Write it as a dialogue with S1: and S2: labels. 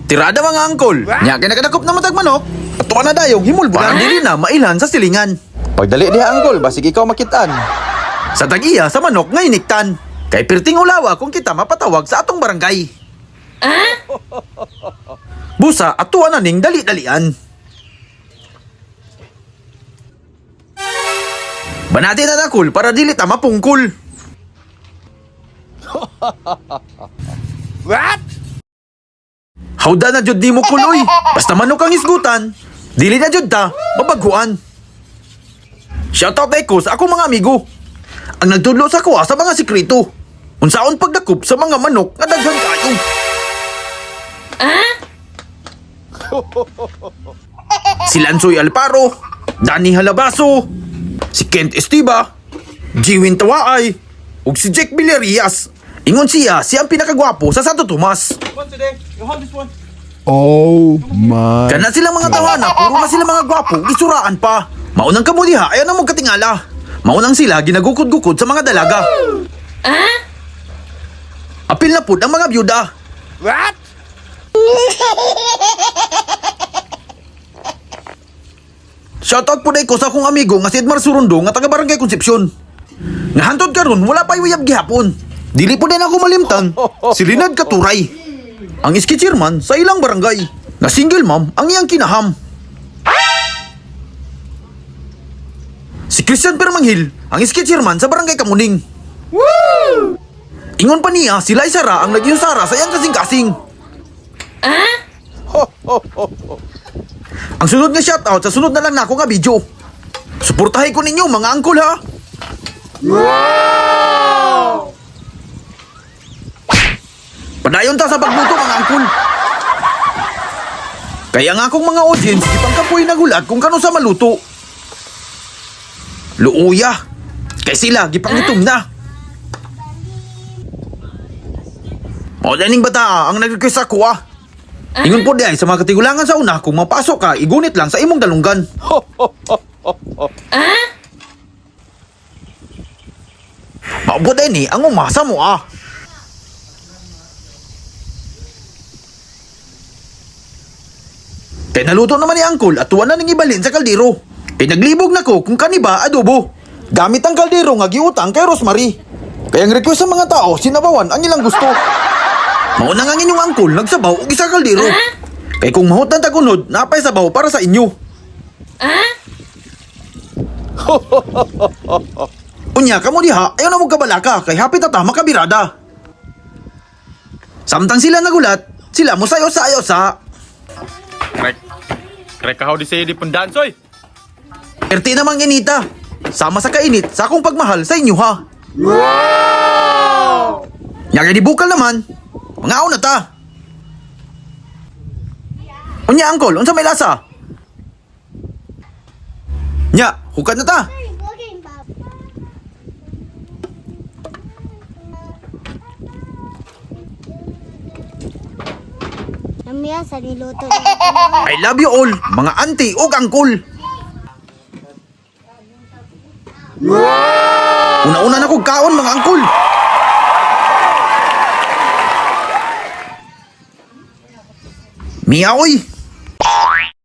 S1: Tirada mga angkol. Nya kay nakadakop na matag manok. Ato na dayong himulbulan. Parang dili na mailhan sa silingan.
S2: Pagdali diha angkol, basig ikaw makitaan.
S1: Sa tag-iya sa manok nga iniktan. Kay pirting ulawa kung kita mapatawag sa atong barangay. Busa atuan na ning dali-dalian. Banati na nakul para dili ta mapungkol.
S3: What?
S1: Hawda na jud nimo kuloy. Basta manok ang isgutan, dili na jud ta mabaghuan. Shoutout kay ko sa akong mga amigo. Ang nagtudlo sa kuha sa mga sikreto. Unsaon pagdakop sa mga manok nga daghan kaayo. Si Lansoy Alparo, Danny Halabaso, si Kent Estiba, Jiwin Tawaay, ug si Jack Villarias. Ingon siya, siya ang pinakagwapo sa Santo Tomas.
S3: Oh my.
S1: Kana silang mga tawana, puro na sila mga gwapo, gisuraan pa. Maunang kamo diha, ayaw na mo katingala. Maunang sila ginagukod-gukod sa mga dalaga. Apil na pud ang mga byuda.
S3: What?
S1: Shoutout po ko sa akong amigo nga si Edmar Surundo nga taga Barangay Concepcion. Nga hantod karon wala pa uyab gihapon. Dili po din ako malimtan si Linad Katuray. Ang iski chairman sa ilang barangay. Na single mom ang iyang kinaham. Si Christian Permanghil ang iski chairman sa Barangay Kamuning. Ingon pa niya sila Sara ang nagyusara sa iyang kasing-kasing. Ang sunod nga shoutout sa sunod na lang nako nga video. Suportahin ko ninyo mga angkol ha. Wow! Padayon ta sa pagluto mga angkol. Kaya nga akong mga audience ipangkapoy nagulat kung kano sa maluto. Luuya. Kay sila gipangitom na. Mao ning bata ang nag-request sa kuha. Ingon po di ay sa mga katigulangan sa una, kung mapasok ka, igunit lang sa imong dalunggan. Mao po ni ang umasa mo ah. Kay naluto naman ni Angkol at tuwa na ning ibalin sa kaldero. Kay naglibog na ko kung kaniba adobo. Gamit ang kaldero nga giutang kay Rosemary. Kay ang request sa mga tao, sinabawan ang ilang gusto. Mao na nga ang inyong angkol nagsabaw og isa kaldero. Kay kung mahutan tagunod, napay sabaw para sa inyo. Unya kamo diha, ayaw na mo kabalaka kay hapit na ta makabirada. Samtang sila nagulat, sila mo sayo sayo sa.
S4: Krek. Krek kahaw di sa'yo di pundan, soy.
S1: Perti namang inita. Sama sa kainit sa akong pagmahal sa inyo ha. Wow! Nya di bukal naman. Mga na ta. Unya angkol, unsa may lasa? Nya, hukad na ta.
S5: Namiya sa niluto niya.
S1: I love you all, mga auntie ug angkol. Una-una na kog kaon mga angkol. Mia oy.